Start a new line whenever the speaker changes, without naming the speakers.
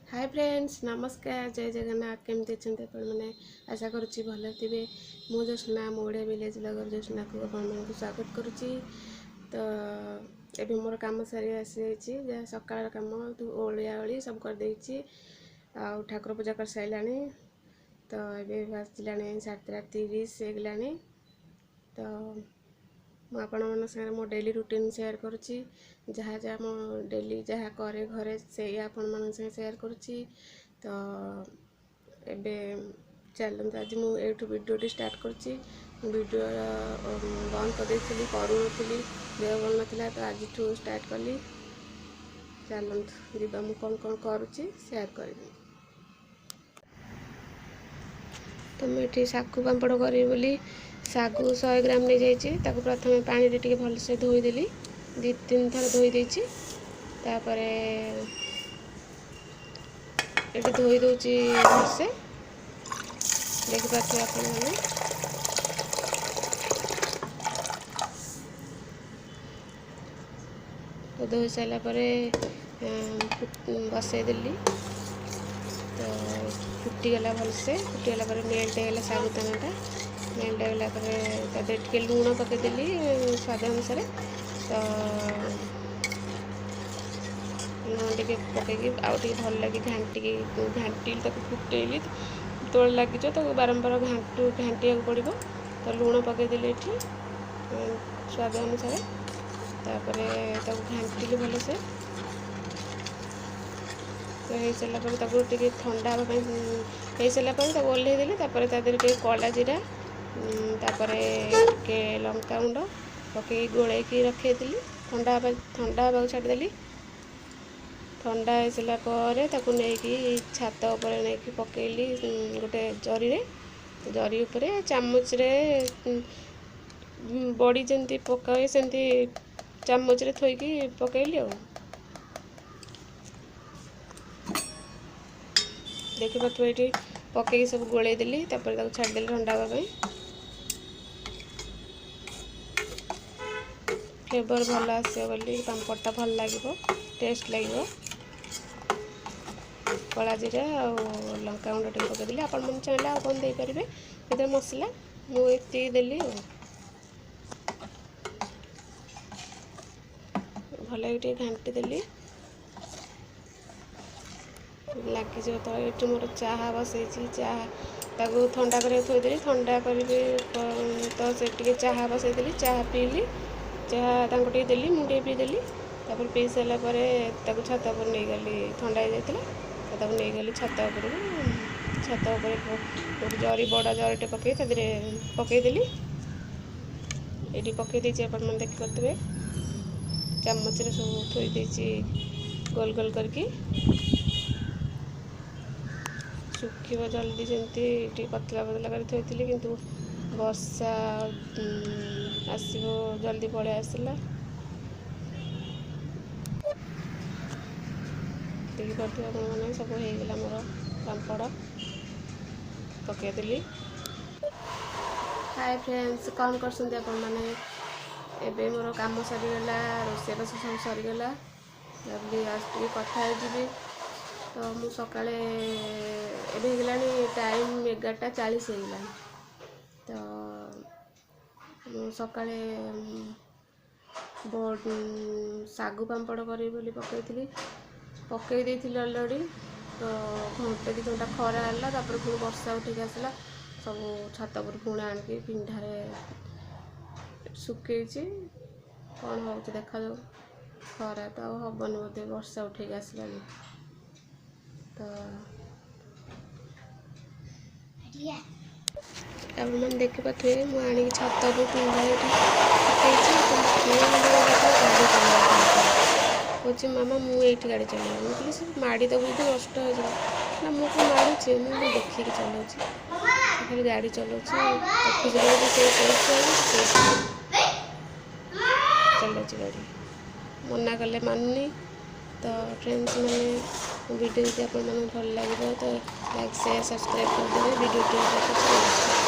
ହାଏ friends, ନମସ୍କାର, ଜୟ ଜଗନ୍ନାଥ। କେମିତି ଅଛନ୍ତି ଆପଣମାନେ? ଆଶା କରୁଛି ଭଲ ଥିବେ। ମୁଁ ଜ୍ୟୋତ୍ସ୍ନା, ମୁଁ ଓଡ଼ିଆ ଭିଲେଜ୍ ବ୍ଲଗର ଜ୍ୟୋତ୍ସ୍ନାକୁ ଆପଣମାନଙ୍କୁ ସ୍ୱାଗତ କରୁଛି। ତ ଏବେ ମୋର କାମ ସାରି ଆସିଯାଇଛି, ଯାହା ସକାଳର କାମ ଓଳିଆ ଓଳି ସବୁ କରିଦେଇଛି ଆଉ ଠାକୁର ପୂଜା କରିସାରିଲାଣି। ତ ଏବେ ବାଜିଲାଣି 7:30 ହେଇଗଲାଣି। ତ ମୁଁ ଆପଣମାନଙ୍କ ସାଙ୍ଗରେ ମୋ ଡେଲି ରୁଟିନ୍ ସେୟାର କରୁଛି, ଯାହା ଯାହା ମୁଁ ଡେଲି ଯାହା କରେ ଘରେ ସେଇଆ ଆପଣମାନଙ୍କ ସାଙ୍ଗେ ସେୟାର କରୁଛି। ତ ଏବେ ଚାଲନ୍ତୁ, ଆଜି ମୁଁ ଏଇଠୁ ଭିଡ଼ିଓଟି ଷ୍ଟାର୍ଟ କରୁଛି। ମୁଁ ଭିଡ଼ିଓ ବନ୍ଦ କରିଦେଇଥିଲି, କରୁନଥିଲି, ଦେହ ଭଲ ନଥିଲା, ତ ଆଜିଠୁ ଷ୍ଟାର୍ଟ କଲି। ଚାଲନ୍ତୁ ଯିବା, ମୁଁ କ'ଣ କ'ଣ କରୁଛି ସେୟାର କରିବି। ତ ମୁଁ ଏଠି ଶାଗୁ ପାମ୍ପଡ଼ କରିବି ବୋଲି ଶାଗୁ 100 ଗ୍ରାମ ନେଇଯାଇଛି। ତାକୁ ପ୍ରଥମେ ପାଣିରେ ଟିକେ ଭଲସେ ଧୋଇଦେଲି, 2-3 ଥର ଧୋଇ ଦେଇଛି। ତାପରେ ଏଠି ଧୋଇ ଦେଉଛି ଭଲସେ, ଦେଖିପାରୁଥିବେ ଆପଣମାନେ। ତ ଧୋଇ ସାରିଲା ପରେ ବସେଇଦେଲି, ତ ଫୁଟିଗଲା ଭଲସେ। ଫୁଟିଗଲା ପରେ ମେଲ୍ଟ ହେଇଗଲା ଶାଗୁଦାନାଟା। ମେଲ୍ଟ ହେଇଗଲା ପରେ ତା ଦେହରେ ଟିକେ ଲୁଣ ପକାଇଦେଲି ସ୍ୱାଦ ଅନୁସାରେ। ତ ଲୁଣ ଟିକେ ପକାଇକି ଆଉ ଟିକେ ଭଲ ଲାଗି ଘାଣ୍ଟିକି ଘାଣ୍ଟିଲି, ତାକୁ ଫୁଟେଇଲି। ତଳେ ଲାଗିଯିବ, ତାକୁ ବାରମ୍ବାର ଘାଣ୍ଟିବାକୁ ପଡ଼ିବ। ତ ଲୁଣ ପକାଇଦେଲି ଏଠି ସ୍ୱାଦ ଅନୁସାରେ। ତାପରେ ତାକୁ ଘାଣ୍ଟିଲି ଭଲସେ। ତ ହେଇସାରିଲା ପରେ ତାକୁ ଟିକେ ଥଣ୍ଡା ହେବା ପାଇଁ ହେଇସାରିଲା ପରେ ତାକୁ ଓହ୍ଲେଇ ଦେଲି। ତାପରେ ତା ଦେହରେ ଟିକେ କଳା ଜିରା, ତାପରେ ଟିକେ ଲଙ୍କାଗୁଣ୍ଡ ପକାଇକି ଗୋଳେଇକି ରଖିଦେଲି। ଥଣ୍ଡା ହେବାକୁ ଛାଡ଼ିଦେଲି। ଥଣ୍ଡା ହେଇସାରିଲା ପରେ ତାକୁ ନେଇକି ଛାତ ଉପରେ ନେଇକି ପକାଇଲି ଗୋଟେ ଜରିରେ। ଜରି ଉପରେ ଚାମଚରେ ବଡ଼ି ଯେମିତି ପକାଏ ସେମିତି ଚାମଚରେ ଥୋଇକି ପକାଇଲି। ଆଉ ଦେଖିପାରୁଥିବେ ଏଇଠି ପକାଇକି ସବୁ ଗୋଳେଇ ଦେଲି। ତାପରେ ତାକୁ ଛାଡ଼ିଦେଲି ଥଣ୍ଡା ହେବା ପାଇଁ। ଫ୍ଲେଭର୍ ଭଲ ଆସିବ ବୋଲି, ପାମ୍ପଡ଼ଟା ଭଲ ଲାଗିବ, ଟେଷ୍ଟ ଲାଗିବ। କଳା ଜିରା ଆଉ ଲଙ୍କା ଗୁଣ୍ଡ ଟିକେ ପକାଇଦେଲି। ଆପଣମାନେ ଚାହିଁଲେ ଆଉ କ'ଣ ଦେଇପାରିବେ ସେଥିରେ ମସଲା, ମୁଁ ଏତିକି ଦେଲି। ଆଉ ଭଲ ଟିକେ ଘାଣ୍ଟି ଦେଲି, ଲାଗିଯିବ ତ। ଏଠି ମୋର ଚାହା ବସେଇଛି, ଚାହା ତାକୁ ଥଣ୍ଡା କରିବାକୁ ଥୋଇଦେଲି। ଥଣ୍ଡା କରିବି ତ ସେ ଟିକେ ଚାହା ବସେଇଦେଲି, ଚାହା ପିଇଲି, ଚାହା ତାଙ୍କୁ ଟିକେ ଦେଲି, ମୁଁ ଟିକେ ପିଇଦେଲି। ତାପରେ ପିଇ ସାରିଲା ପରେ ତାକୁ ଛାତ ଉପରେ ନେଇଗଲି, ଥଣ୍ଡା ହେଇଯାଇଥିଲା ତ ତାକୁ ନେଇଗଲି ଛାତ ଉପରକୁ। ଛାତ ଉପରେ ଗୋଟେ ଜରି, ବଡ଼ ଜରିଟେ ପକାଇ ତା ଦେହରେ ପକାଇଦେଲି। ଏଇଠି ପକାଇ ଦେଇଛି, ଆପଣମାନେ ଦେଖିପାରୁଥିବେ। ଚାମଚରେ ସବୁ ଥୋଇ ଦେଇଛି ଗୋଲ ଗୋଲ କରିକି, ଶୁଖିବ ଜଲ୍ଦି ଯେମିତି ଟିକେ ପତଳା ପତଳା କରି ଥୋଇଥିଲି। କିନ୍ତୁ ବର୍ଷା ଆସିବ ଜଲ୍ଦି ପଳେଇ ଆସିଲା। ଦେଖିପାରୁଥିବେ ଆପଣମାନେ, ସବୁ ହେଇଗଲା ମୋର ପାମ୍ପଡ଼ ପକାଇଦେଲି। ହାଏ ଫ୍ରେଣ୍ଡସ୍, କ'ଣ କରୁଛନ୍ତି ଆପଣମାନେ? ଏବେ ମୋର କାମ ସରିଗଲା, ରୋଷେଇବାସ ସବୁ ସରିଗଲା। ଭାବିଲି ଆଜି ଟିକେ କଥା ହେଇଯିବି। ତ ମୁଁ ସକାଳେ, ଏବେ ହେଇଗଲାଣି ଟାଇମ୍ 11:40 ହେଇଗଲାଣି। ତ ମୁଁ ସକାଳେ ଶାଗୁ ପାମ୍ପଡ଼ କରିବି ବୋଲି ପକାଇଥିଲି, ପକାଇ ଦେଇଥିଲି ଅଲରେଡ଼ି। ତ ଘଣ୍ଟେ 2 ଘଣ୍ଟା ଖରା ହେଲା, ତାପରେ ପୁଣି ବର୍ଷା ଉଠିକି ଆସିଲା। ସବୁ ଛାତ ଉପରେ ପୁଣି ଆଣିକି ପିଣ୍ଡାରେ ଶୁଖେଇଛି। କ'ଣ ହେଉଛି ଦେଖାଯାଉ। ଖରା ତ ଆଉ ହେବନି ବୋଧେ, ବର୍ଷା ଉଠେଇକି ଆସିଲାଣି। ତ ଆପଣମାନେ ଦେଖିପାରୁଥିବେ, ମୁଁ ଆଣିକି ଛାତ ଉପରେ ପିଣ୍ଡାରେ ଏଠି ପକେଇଛି। ତ ମୋ ପୁଅ ଗାଡ଼ି ଚଲେଇବାକୁ କହୁଛି, ମାମା ମୁଁ ଏଇଠି ଗାଡ଼ି ଚଲେଇବି। ମୁଁ କହିଲି ସେ ମାଡ଼ି ଦେବୁ ଯଦି ନଷ୍ଟ ହେଇଯିବ। ନା ମୁଁ କ'ଣ ମାଡ଼ୁଛି, ମୁଁ ଦେଖିକି ଚଲାଉଛି। ସେ ଖାଲି ଗାଡ଼ି ଚଲାଉଛି, ଅଫିସରେ ବି ସେଇ ସେଇଠି ସେଇଠି ଚଲାଉଛି ଗାଡ଼ି। ମନା କଲେ ମାନୁନି। ତ ଫ୍ରେଣ୍ଡସ୍ ମାନେ, ଭିଡ଼ିଓ ଯଦି ଆପଣମାନଙ୍କୁ ଭଲ ଲାଗିବ ତ ଲାଇକ୍, ସେୟାର, ସବସ୍କ୍ରାଇବ୍ କରିଦେବେ। ଭିଡ଼ିଓଟି ରଖୁଛି, ନମସ୍କାର।